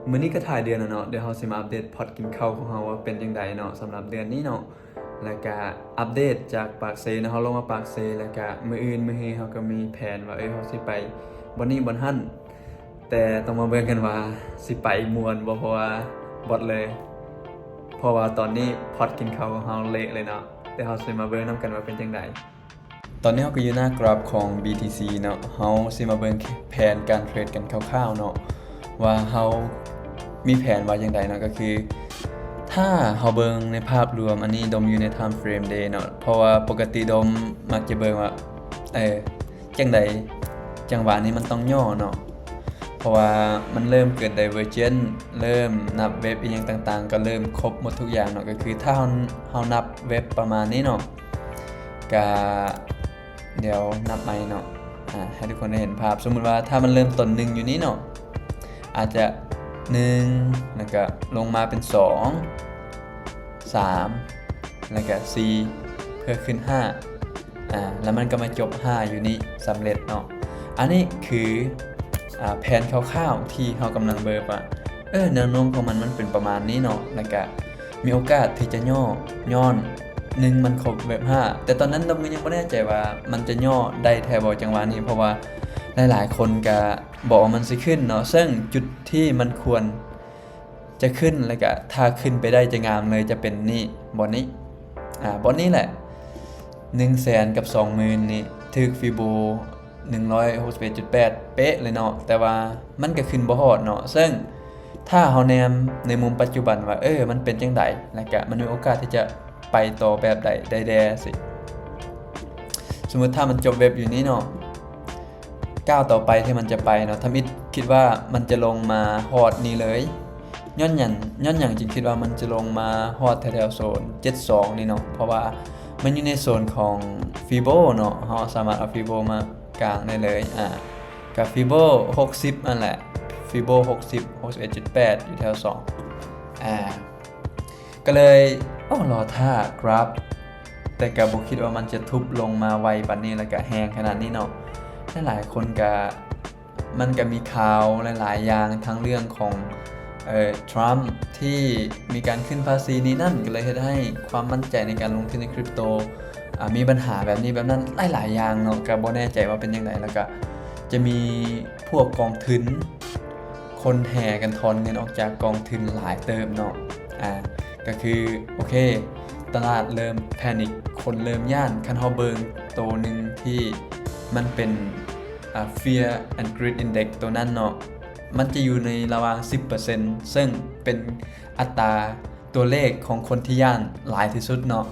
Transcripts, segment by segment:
ມື້ນີ້ກໍທ້າຍເດືອນແລ້ວເນາະ, ດຽວເຮົາຊິມາອັບເດດພອດກິນເຂົ້າຂອງເຮົາວ່າເປັນຈັ່ງໃດເນາະ ສຳລັບເດືອນນີ້ເນາະ. ແລ້ວກະອັບເດດຈາກປາກເຊເນາະ, ເຮົາລົງມາປາກເຊ ແລ້ວກະມື້ອື່ນມື້ຮືເຮົາກໍມີແຜນວ່າ ເອີ ເຮົາຊິໄປບ່ອນນີ້ບ່ອນຫັ້ນ, ແຕ່ຕ້ອງມາເບິ່ງກັນວ່າຊິໄປມ່ວນບໍ່ ເພາະວ່າບອດເລີຍ ເພາະວ່າຕອນນີ້ພອດກິນເຂົ້າຂອງເຮົາເລະເລີຍເນາະ. ແຕ່ເຮົາຊິມາເບິ່ງນຳກັນວ່າເປັນຈັ່ງໃດ. ຕອນນີ້ເຮົາກໍຢູ່ໜ້າກຣາຟຂອງ ບີ ທີ ຊີ ເນາະ, ເຮົາຊິມາເບິ່ງແຜນການເທຣດກັນຄ່າວໆເນາະ ວ່າເຮົາມີແຜນວ່າຈັ່ງໃດເນາະ. ກໍຄືຖ້າເຮົາເບິ່ງໃນພາບລວມ, ອັນນີ້ດົມຢູ່ໃນ time frame day ເນາະ, ເພາະວ່າປົກກະຕິດົມມັກຈະເບິ່ງວ່າ ເອີ ຈັ່ງໃດ ຈັງຫວະນີ້ມັນຕ້ອງຫຍໍ້ເນາະ, ເພາະວ່າມັນເລີ່ມເກີດ divergence ເລີ່ມນັບເວັບອີ່ຫຍັງຕ່າງໆ ກໍເລີ່ມຄົບໝົດທຸກຢ່າງເນາະ. ກໍຄືຖ້າເຮົາ ເຮົານັບເວັບປະມານນີ້ເນາະ, ກະ ດຽວນັບໃໝ່ເນາະ ອາ ໃຫ້ທຸກຄົນໄດ້ເຫັນພາບ. ສົມມຸດວ່າຖ້າມັນເລີ່ມຕົ້ນໜຶ່ງຢູ່ນີ້ເນາະ, ອາດຈະໜຶ່ງ ແລ້ວກະລົງມາເປັນສອງ ສາມ ແລ້ວກະສີ່ ເພື່ອຂຶ້ນຫ້າ ອາ ແລ້ວມັນກໍມາຈົບຫ້າຢູ່ນີ້ສຳເລັດເນາະ. ອັນນີ້ຄື ອາ ແຜນຄ່າວໆທີ່ເຮົາກຳລັງເບິ່ງວ່າ ເອີ ແນວໂນ້ມຂອງມັນ ມັນເປັນປະມານນີ້ເນາະ, ແລ້ວກະ ມີໂອກາດທີ່ຈະຫຍໍ້ ຍ້ອນ ໜຶ່ງ ມັນຄົບເວັບຫ້າ ແຕ່ຕອນນັ້ນດົມກໍຍັງບໍ່ແນ່ໃຈວ່າມັນຈະຫຍໍ້ໄດ້ແທ້ບໍ່ ຈັງຫວະນີ້, ເພາະວ່າຫຼາຍໆຄົນກະບອກວ່າມັນຊິຂຶ້ນເນາະ, ເຊິ່ງຈຸດທີ່ມັນຄວນຈະຂຶ້ນ ແລ້ວກະຖ້າຂຶ້ນໄປໄດ້ຈະງາມເລີຍ ຈະເປັນນີ້ ບ່ອນນີ້ ອາ ບ່ອນນີ້ແຫຼະ ໜຶ່ງແສນກັບສອງໝື່ນນີ້ ຖືກຟີໂບ ໜຶ່ງຮ້ອຍຫົກສິບເອັດຈຸດແປດ ເປະເລີຍເນາະ, ແຕ່ວ່າມັນກໍຂຶ້ນບໍ່ຮອດເນາະ. ເຊິ່ງຖ້າເຮົາແນມໃນມຸມປັດຈຸບັນວ່າ ເອີ ມັນເປັນຈັ່ງໃດ ແລ້ວກະມັນມີໂອກາດທີ່ຈະໄປຕໍ່ແບບໃດໄດ້ແດ່ຊີ້, ສົມມຸດຖ້າມັນຈົບເວັບຢູ່ນີ້ເນາະ, ກ້າວຕໍ່ໄປທີ່ມັນຈະໄປເນາະ, ທຳອິດຄິດວ່າມັນຈະລົງມາຮອດນີ້ເລີຍ. ຍ້ອນຫຍັງ ຍ້ອນຫຍັງຈຶ່ງຄິດວ່າມັນຈະລົງມາຮອດແຖວໆໂຊນເຈັດສອງນີ້ເນາະ, ເພາະວ່າມັນຢູ່ໃນໂຊນຂອງຟີໂບເນາະ, ເຮົາສາມາດເອົາຟີໂບມາ ກາງໄດ້ເລີຍ ອາ ກະຟີໂບຫົກສິບນັ້ນແຫຼະ, ຟີໂບຫົກສິບ ຫົກສິບເອັດຈຸດແປດ ຢູ່ແຖວສອງ ອາ ກໍເລີຍ ໂອ້ ລໍຖ້າກຣາຟ, ແຕ່ກະບໍ່ຄິດວ່າມັນຈະທຸບລົງມາໄວປານນີ້ ແລ້ວກະແຮງຂະໜາດນີ້ເນາະ. ຫຼາຍໆຄົນກະ ມັນກະມີຂ່າວຫຼາຍໆຢ່າງ ທັງເລື່ອງຂອງ ເອີ ທຣຳທີ່ມີການຂຶ້ນພາສີນີ້ນັ້ນ ກໍເລີຍເຮັດໃຫ້ຄວາມໝັ້ນໃຈໃນການລົງທຶນໃນຄຣິບໂຕ ອາ ມີບັນຫາແບບນີ້ແບບນັ້ນຫຼາຍໆຢ່າງເນາະ, ກໍບໍ່ແນ່ໃຈວ່າເປັນຈັ່ງໃດ. ແລ້ວກໍຈະມີພວກກອງທຶນ ຄົນແຫ່ກັນຖອນເງິນອອກຈາກກອງທຶນຫຼາຍເຕີບເນາະ, ອາ ກໍຄື ໂອເຄ ຕະຫຼາດເລີ່ມແພນິກ ຄົນເລີ່ມຢ້ານ. ຄັນເຮົາເບິ່ງໂຕໜຶ່ງທີ່ມັນເປັນ ອາ Fear and Greed Index ໂຕນັ້ນເນາະ, ມັນຈະຢູ່ໃນລະຫວ່າງສິບເປີເຊັນ ເຊິ່ງເປັນອັດຕາຕົວເລກຂອງຄົນທີ່ຢ້ານຫຼາຍທີ່ສຸດເນາະ.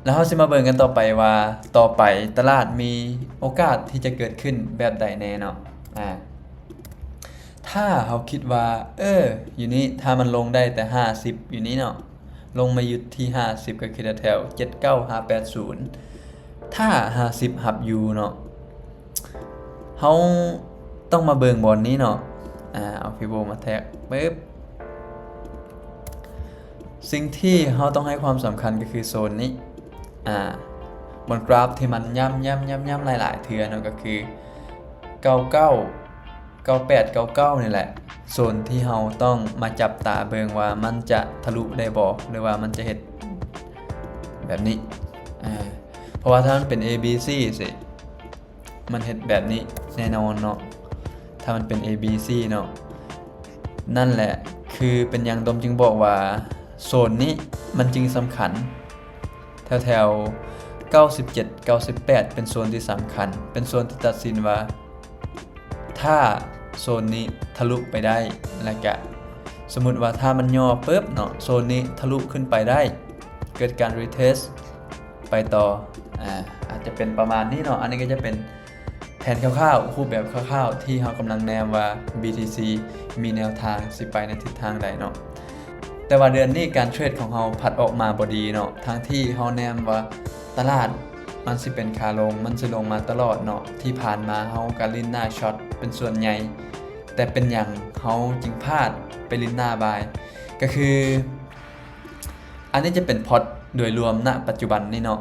ແລ້ວເຮົາຊິມາເບິ່ງກັນຕໍ່ໄປວ່າ ຕໍ່ໄປຕະຫຼາດມີໂອກາດທີ່ຈະເກີດຂຶ້ນແບບໃດແດ່ເນາະ. ອາ ຖ້າເຮົາຄິດວ່າ ເອີ ຢູ່ນີ້ ຖ້າມັນລົງໄດ້ແຕ່ຫ້າສິບຢູ່ນີ້ເນາະ, ລົງມາຢຸດທີ່ຫ້າສິບ ກໍຄືແຖວໆເຈັດເກົ້າຫ້າແປດສູນ ຖ້າຫ້າສິບຮັບຢູ່ເນາະ, ເຮົາຕ້ອງມາເບິ່ງບ່ອນນີ້ເນາະ. ອາ ເອົາຟີໂບມາແທກປຶບ, ສິ່ງທີ່ເຮົາຕ້ອງໃຫ້ຄວາມສຳຄັນກໍຄືໂຊນນີ້ ອາ ບ່ອນກຣາຟທີ່ມັນຢ້ຳໆໆໆຫຼາຍໆເທື່ອເນາະ, ກໍຄືເກົ້າເກົ້າ ເກົ້າແປດ ເກົ້າເກົ້ານີ້ແຫຼະ ໂຊນທີ່ເຮົາຕ້ອງມາຈັບຕາເບິ່ງວ່າມັນຈະທະລຸໄດ້ບໍ່ ຫຼືວ່າມັນຈະເຮັດແບບນີ້. ອາ ເພາະວ່າຖ້າມັນເປັນ A B C ຊີ້ ມັນເຮັດແບບນີ້ແນ່ນອນເນາະ, ຖ້າມັນເປັນ A B C ເນາະ. ນັ້ນແຫຼະ ຄືເປັນຫຍັງດົມຈຶ່ງບອກວ່າໂຊນນີ້ມັນຈຶ່ງສຳຄັນ. ແຖວໆເກົ້າສິບເຈັດ ເກົ້າສິບແປດ ເປັນໂຊນທີ່ສຳຄັນ, ເປັນໂຊນທີ່ຕັດສິນວ່າ ຖ້າໂຊນນີ້ທະລຸໄປໄດ້ ແລ້ວກະສົມມຸດວ່າຖ້າມັນຫຍໍ້ປຶບເນາະ, ໂຊນນີ້ທະລຸຂຶ້ນໄປໄດ້ ເກີດການ retest ໄປຕໍ່ ອາ ອາດຈະເປັນປະມານນີ້ເນາະ. ອັນນີ້ກໍຈະເປັນ ແຜນຄ່າວໆ ຮູບແບບຄ່າວໆ ທີ່ເຮົາກຳລັງແນມວ່າ BTC ມີແນວທາງຊິໄປໃນທິດທາງໃດເນາະ. ແຕ່ວ່າເດືອນນີ້ການເທຣດຂອງເຮົາພັດອອກມາບໍ່ດີເນາະ, ທັງທີ່ເຮົາແນມວ່າຕະຫຼາດມັນຊິເປັນຂາລົງ, ມັນຊິລົງມາຕະຫຼອດເນາະ. ທີ່ຜ່ານມາເຮົາກໍຫຼິ້ນໜ້າຊັອດເປັນສ່ວນໃຫຍ່, ແຕ່ເປັນຫຍັງເຮົາຈຶ່ງພາດໄປຫຼິ້ນໜ້າບາຍ? ກໍຄື ອັນນີ້ຈະເປັນພອດໂດຍລວມ ນະ ປັດຈຸບັນນີ້ເນາະ.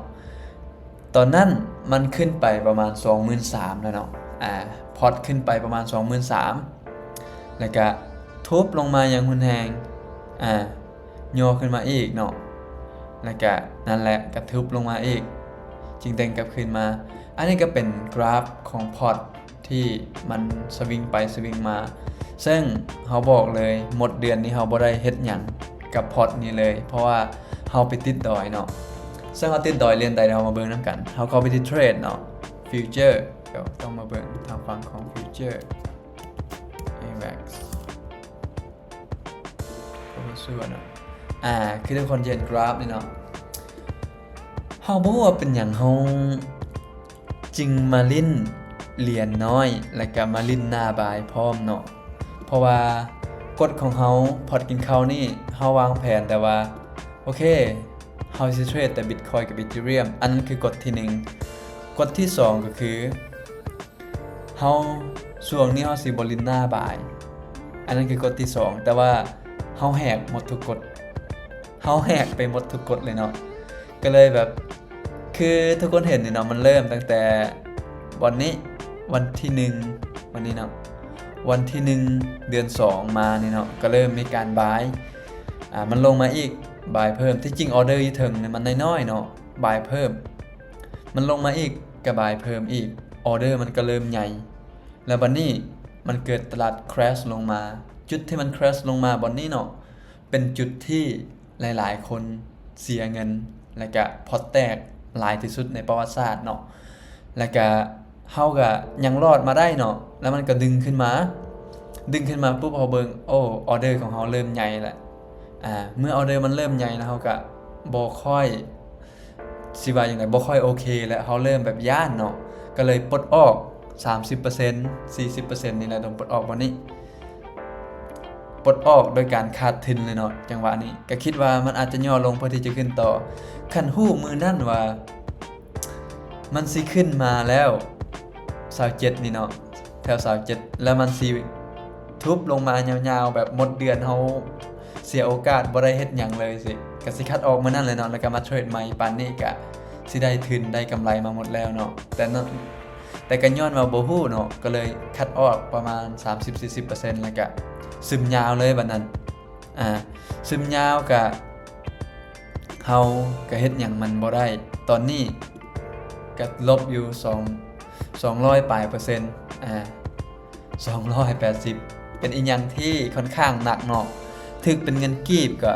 ຕອນນັ້ນມັນຂຶ້ນໄປປະມານສອງໝື່ນສາມແລ້ວເນາະ, ອາ ພອດຂຶ້ນໄປປະມານສອງໝື່ນສາມ ແລ້ວກະ ທຸບລົງມາຢ່າງຮຸນແຮງ ອ່າ ຍໍຂຶ້ນມາອີກເນາະ ແລ້ວກະນັ້ນແຫຼະ ກະທຸບລົງມາອີກ ຈຶ່ງເດ້ງກັບຄືນມາ. ອັນນີ້ກະເປັນກຣາຟຂອງພອດທີ່ມັນສະວິງໄປສະວິງມາ ເຊິ່ງເຮົາບອກເລີຍ ໝົດເດືອນນີ້ເຮົາບໍ່ໄດ້ເຮັດຫຍັງກັບພອດນີ້ເລີຍ ເພາະວ່າເຮົາໄປຕິດດອຍເນາະ. ເຊິ່ງເຮົາຕິດດອຍເດືອນໃດ ເຮົາມາເບິ່ງນຳກັນ. ເຮົາເຂົ້າໄປທີ່ເທຣດເນາະ ຟິວເຈີ ດຽວຕ້ອງມາເບິ່ງທາງຝັ່ງຂອງຟິວເຈີ ເອແວັກ ບໍ່ເຊື່ອເນາະ. ອ່າ ຄືທຸກຄົນຈະເຫັນກຣາຟນີ້ເນາະ ເຮົາບໍ່ຮູ້ວ່າເປັນຫຍັງເຮົາຈຶ່ງມາຫຼິ້ນຫຼຽນນ້ອຍ ແລ້ວກະມາຫຼິ້ນໜ້າບາຍພ້ອມເນາະ. ເພາະວ່າກົດຂອງເຮົາ ພອດກິນເຂົ້ານີ້ ເຮົາວາງແຜນແຕ່ວ່າ ໂອເຄ ເຮົາຊິເທຣດແຕ່ບິດຄອຍກັບອີເທີຣຽມ ອັນນັ້ນຄືກົດທີໜຶ່ງ. ກົດທີສອງກະຄື ເຮົາ ຊ່ວງນີ້ເຮົາຊິບໍ່ຫຼິ້ນໜ້າບາຍ ອັນນັ້ນຄືກົດທີສອງ ແຕ່ວ່າເຮົາແຫກໝົດທຸກກົດ ເຮົາແຫກໄປໝົດທຸກກົດເລີຍເນາະ. ກະເລີຍແບບ ຄືທຸກຄົນເຫັນນີ້ເນາະ ມັນເລີ່ມຕັ້ງແຕ່ບ່ອນນີ້ ວັນທີໜຶ່ງ ວັນນີ້ເນາະ ວັນທີໜຶ່ງ ເດືອນສອງມານີ້ເນາະ ກະເລີ່ມມີການບາຍ ອ່າ ມັນລົງມາອີກ ບາຍເພີ່ມ. ທີ່ຈິງອອເດີຢູ່ເທິງນີ້ມັນນ້ອຍໆເນາະ ບາຍເພີ່ມ ມັນລົງມາອີກ ກະບາຍເພີ່ມອີກ ອອເດີມັນກະເລີ່ມໃຫຍ່ ແລ້ວບັດນີ້ມັນເກີດຕະຫຼາດແຄຣຊລົງມາ. ຈຸດທີ່ມັນແຄຣຊລົງມາບ່ອນນີ້ເນາະ ເປັນຈຸດທີ່ຫຼາຍໆຄົນເສຍເງິນ ແລ້ວກະພອດແຕກຫຼາຍທີ່ສຸດໃນປະຫວັດສາດເນາະ. ແລ້ວກະເຮົາກະຍັງລອດມາໄດ້ເນາະ ແລ້ວມັນກະດຶງຂຶ້ນມາ ດຶງຂຶ້ນມາປຸບ ເຮົາເບິ່ງ ໂອ້ ອອເດີຂອງເຮົາເລີ່ມໃຫຍ່ແລ້ວ. ອ່າ ເມື່ອອອເດີມັນເລີ່ມໃຫຍ່ແລ້ວ ເຮົາກະບໍ່ຄ່ອຍ ຊິວ່າຈັ່ງໃດ ບໍ່ຄ່ອຍໂອເຄແລ້ວ ເຮົາເລີ່ມແບບຢ້ານເນາະ ກະເລີຍປົດອອກສາມສິບເປີເຊັນ ສີ່ສິບເປີເຊັນນີ້ແຫຼະ ຕ້ອງປົດອອກບ່ອນນີ້ ປົດອອກໂດຍການຂາດທຶນເລີຍເນາະ. ຈັງຫວະນີ້ກະຄິດວ່າມັນອາດຈະຫຍໍ້ລົງເພື່ອທີ່ຈະຂຶ້ນຕໍ່ ຄັນຮູ້ມື້ນັ້ນວ່າມັນຊິຂຶ້ນມາແລ້ວ ຊາວເຈັດນີ້ເນາະ ແຖວຊາວເຈັດ ແລ້ວມັນຊິທຸບລົງມາຍາວໆ ແບບໝົດເດືອນເຮົາເສຍໂອກາດບໍ່ໄດ້ເຮັດຫຍັງເລີຍຊິ ກະຊິຄັດອອກມື້ນັ້ນເລີຍເນາະ ແລ້ວກະມາເທຣດໃໝ່. ປານນີ້ກະຊິໄດ້ທຶນໄດ້ກຳໄລມາໝົດແລ້ວເນາະ ແຕ່ເນາະ ແຕ່ກະຍ້ອນວ່າບໍ່ຮູ້ເນາະ ກະເລີຍຄັດອອກປະມານສາມສິບ ສີ່ສິບເປີເຊັນ ແລ້ວກະຊຶມຍາວເລີຍບັດນັ້ນ. ອ່າ ຊຶມຍາວກະ ເຮົາກະເຮັດຫຍັງມັນບໍ່ໄດ້ ຕອນນີ້ກະລົບຢູ່ສອງ ສອງຮ້ອຍປາຍເປີເຊັນ ອ່າ ສອງຮ້ອຍແປດສິບ ເປັນອີ່ຫຍັງທີ່ຂ້ອນຂ້າງໜັກເນາະ. ຖືກເປັນເງິນກີບກະ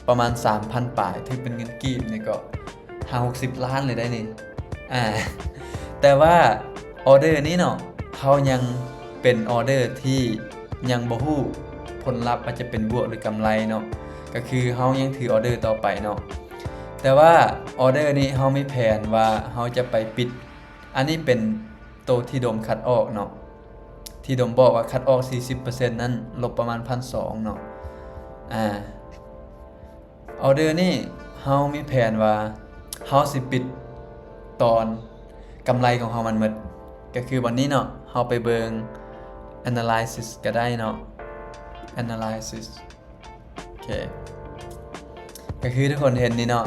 ປະມານສາມພັນປາຍ ຖືກເປັນເງິນກີບນີ້ກະຫ້າຫົກສິບລ້ານເລີຍໄດ໋ນີ້. ອ່າ ແຕ່ວ່າອອເດີນີ້ເນາະ ເຮົາຍັງເປັນອອເດີທີ່ຍັງບໍ່ຮູ້ຜົນລັບວ່າຈະເປັນບວກຫຼືກຳໄລເນາະ ກະຄືເຮົາຍັງຖືອອເດີຕໍ່ໄປເນາະ. ແຕ່ວ່າອອເດີນີ້ເຮົາມີແຜນວ່າເຮົາຈະໄປປິດ ອັນນີ້ເປັນໂຕທີ່ດົມຄັດອອກເນາະ ທີ່ດົມບອກວ່າຄັດອອກສີ່ສິບເປີເຊັນນັ້ນ ລົບປະມານພັນສອງເນາະ. ອ່າ ອອເດີນີ້ເຮົາມີແຜນວ່າເຮົາຊິປິດຕອນກຳໄລຂອງເຮົາມັນໝົດ ກະຄືວັນນີ້ເນາະ ເຮົາໄປເບິ່ງ analysis ກະໄດ້ເນາະ analysis ໂອເຄ ກະຄືທຸກຄົນເຫັນນີ້ເນາະ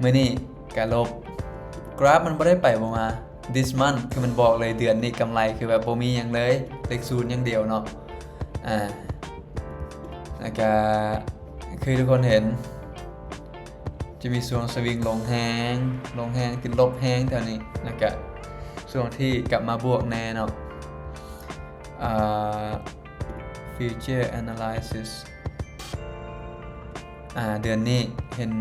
ມື້ນີ້ກະລົບ ກຣາຟມັນບໍ່ໄດ້ໄປບໍ່ມາ. This month ຄືມັນບອກເລີຍ ເດືອນນີ້ກຳໄລຄືແບບບໍ່ມີຫຍັງເລີຍ ເລກສູນຢ່າງດຽວເນາະ. ອ່າ ແລ້ວກະຄືທຸກຄົນເຫັນ ຈະມີຊ່ວງສະວິງລົງແຮງ ລົງແຮງ ຕິດລົບແຮງແຖວນີ້ ແລ້ວກະຊ່ວງທີ່ກັບມາບວກແນ່ເນາະ. ອ່າ future analysis ອ່າ ເດືອນນີ້ເຫັນ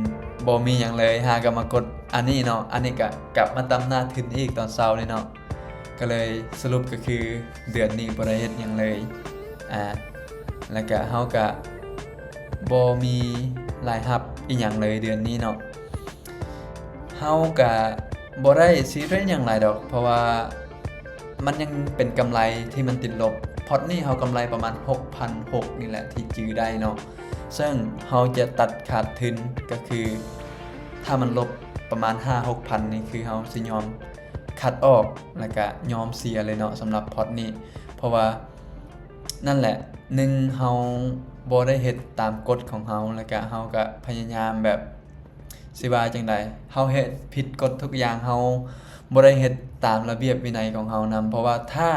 ບໍ່ມີຫຍັງເລີຍ ຫາກະມາກົດອັນນີ້ເນາະ ອັນນີ້ກະກັບມາຕຳໜ້າທຶນອີກຕອນເຊົ້ານີ້ເນາະ. ກະເລີຍສະຫຼຸບກະຄືເດືອນນີ້ບໍ່ໄດ້ເຮັດຫຍັງເລີຍ ອ່າ ແລ້ວກະເຮົາກະບໍ່ມີລາຍຮັບອີ່ຫຍັງເລີຍເດືອນນີ້ເນາະ. ເຮົາກະບໍ່ໄດ້ຊີຣຽສຫຍັງຫຼາຍດອກ ເພາະວ່າມັນຍັງເປັນກຳໄລທີ່ມັນຕິດລົບ. ພອດນີ້ເຮົາກຳໄລປະມານຫົກພັນຫົກນີ້ແຫຼະທີ່ຈື່ໄດ້ເນາະ ເຊິ່ງເຮົາຈະຕັດຂາດທຶນ ກະຄືຖ້າມັນລົບປະມານຫ້າຫົກພັນນີ້ ຄືເຮົາຊິຍອມຄັດອອກ ແລ້ວກະຍອມເສຍເລີຍເນາະ ສຳລັບພອດນີ້. ເພາະວ່ານັ້ນແຫຼະ ໜຶ່ງ ເຮົາບໍ່ໄດ້ເຮັດຕາມກົດຂອງເຮົາ ແລ້ວກະເຮົາກະພະຍາຍາມແບບ ຊິວ່າຈັ່ງໃດ ເຮົາເຮັດຜິດກົດທຸກຢ່າງ ເຮົາບໍ່ໄດ້ເຮັດຕາມລະບຽບວິໄນຂອງເຮົານຳ. ເພາະວ່າຖ້າ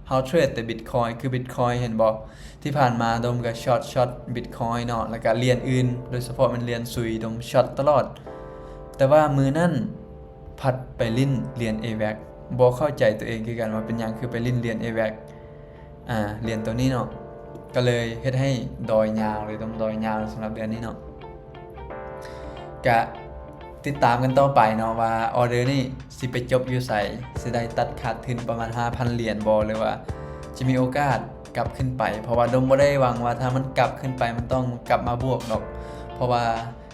ເຮົາເທຣດແຕ່ບິດຄອຍ ຄືບິດຄອຍ ເຫັນບໍ່? ທີ່ຜ່ານມາດົມກໍຊັອດ ຊັອດບິດຄອຍເນາະ ແລ້ວກໍຫຼຽນອື່ນ ໂດຍສະເພາະແມ່ນຫຼຽນຊຸຍ ດົມຊັອດຕະຫຼອດ. ແຕ່ວ່າມື້ນັ້ນພັດໄປຫຼິ້ນຫຼຽນ เอแว็ก ບໍ່ເຂົ້າໃຈຕົວເອງຄືກັນວ່າເປັນຫຍັງຄືໄປຫຼິ້ນຫຼຽນ เอแว็ก ອ່າ ຫຼຽນໂຕນີ້ເນາະ ກໍເລີຍເຮັດໃຫ້ດອຍຍາວເລີຍ ຕ້ອງດອຍຍາວສຳລັບເດືອນນີ້ເນາະ. ກະຕິດຕາມກັນຕໍ່ໄປເນາະວ່າອອເດີນີ້ຊິໄປຈົບຢູ່ໃສ ຊິໄດ້ຕັດຂາດທຶນປະມານຫ້າພັນຫຼຽນບໍ່ ຫຼືວ່າຈະມີໂອກາດກັບຂຶ້ນໄປ ເພາະວ່າດົມບໍ່ໄດ້ຫວັງວ່າຖ້າມັນກັບຂຶ້ນໄປ ມັນຕ້ອງກັບມາບວກດອກ ເພາະວ່າ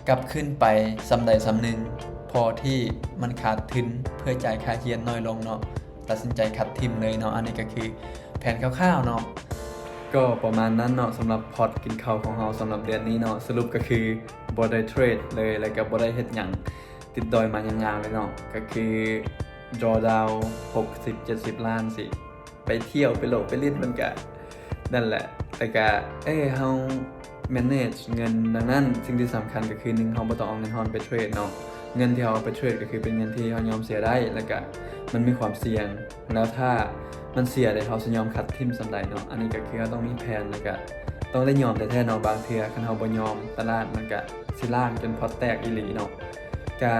ກັບຂຶ້ນໄປສ່ຳໃດສ່ຳໜຶ່ງ ພໍທີ່ມັນຂາດທຶນເພື່ອຈ່າຍຄ່າຮຽນໜ້ອຍລົງເນາະ ຕັດສິນໃຈຄັດຖິ້ມເລີຍເນາະ. ອັນນີ້ກໍຄືແຜນຄ່າວໆເນາະ ກໍປະມານນັ້ນເນາະ ສຳລັບພອດກິນເຂົ້າຂອງເຮົາສຳລັບເດືອນນີ້ເນາະ. ສະຫຼຸບກໍຄືບໍ່ໄດ້ເທຣດເລີຍ ແລ້ວກໍບໍ່ໄດ້ເຮັດຫຍັງ ຕິດດອຍມາຍາວໆເລີຍເນາະ ກໍຄື drawdown ຫົກສິບເຈັດສິບລ້ານ ຊິໄປທ່ຽວໄປໂລະໄປຫຼິ້ນ ມັນກະນັ້ນແຫຼະ ແຕ່ກະ ເອີ ເຮົາ manage ເງິນ. ດັ່ງນັ້ນສິ່ງທີ່ສຳຄັນກໍຄື ໜຶ່ງ ເຮົາບໍ່ຕ້ອງເອົາເງິນເຮົາໄປເທຣດເນາະ ເງິນທີ່ເຮົາເອົາໄປເທຣດກໍຄືເປັນເງິນທີ່ເຮົາຍອມເສຍໄດ້ ແລ້ວກະມັນມີຄວາມສ່ຽງ ແລ້ວຖ້າມັນເສຍໄດ້ ເຮົາຊິຍອມຄັດຖິ້ມສ່ຳໃດເນາະ. ອັນນີ້ກໍຄືເຮົາຕ້ອງມີແຜນ ແລ້ວກະຕ້ອງໄດ້ຍອມແທ້ໆເນາະ. ບາງເທື່ອຄັນເຮົາບໍ່ຍອມ ຕະຫຼາດມັນກະຊິລ້າງຈົນພອດແຕກອີ່ຫຼີເນາະ. ກະ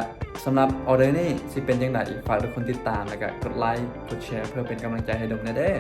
ສຳລັບອອເດີນີ້ຊິເປັນຈັ່ງໃດ ຝາກທຸກຄົນຕິດຕາມ ແລ້ວກະກົດໄລ ກົດແຊ ເພື່ອເປັນກຳລັງໃຈໃຫ້ດົມແດ່ເດີ້.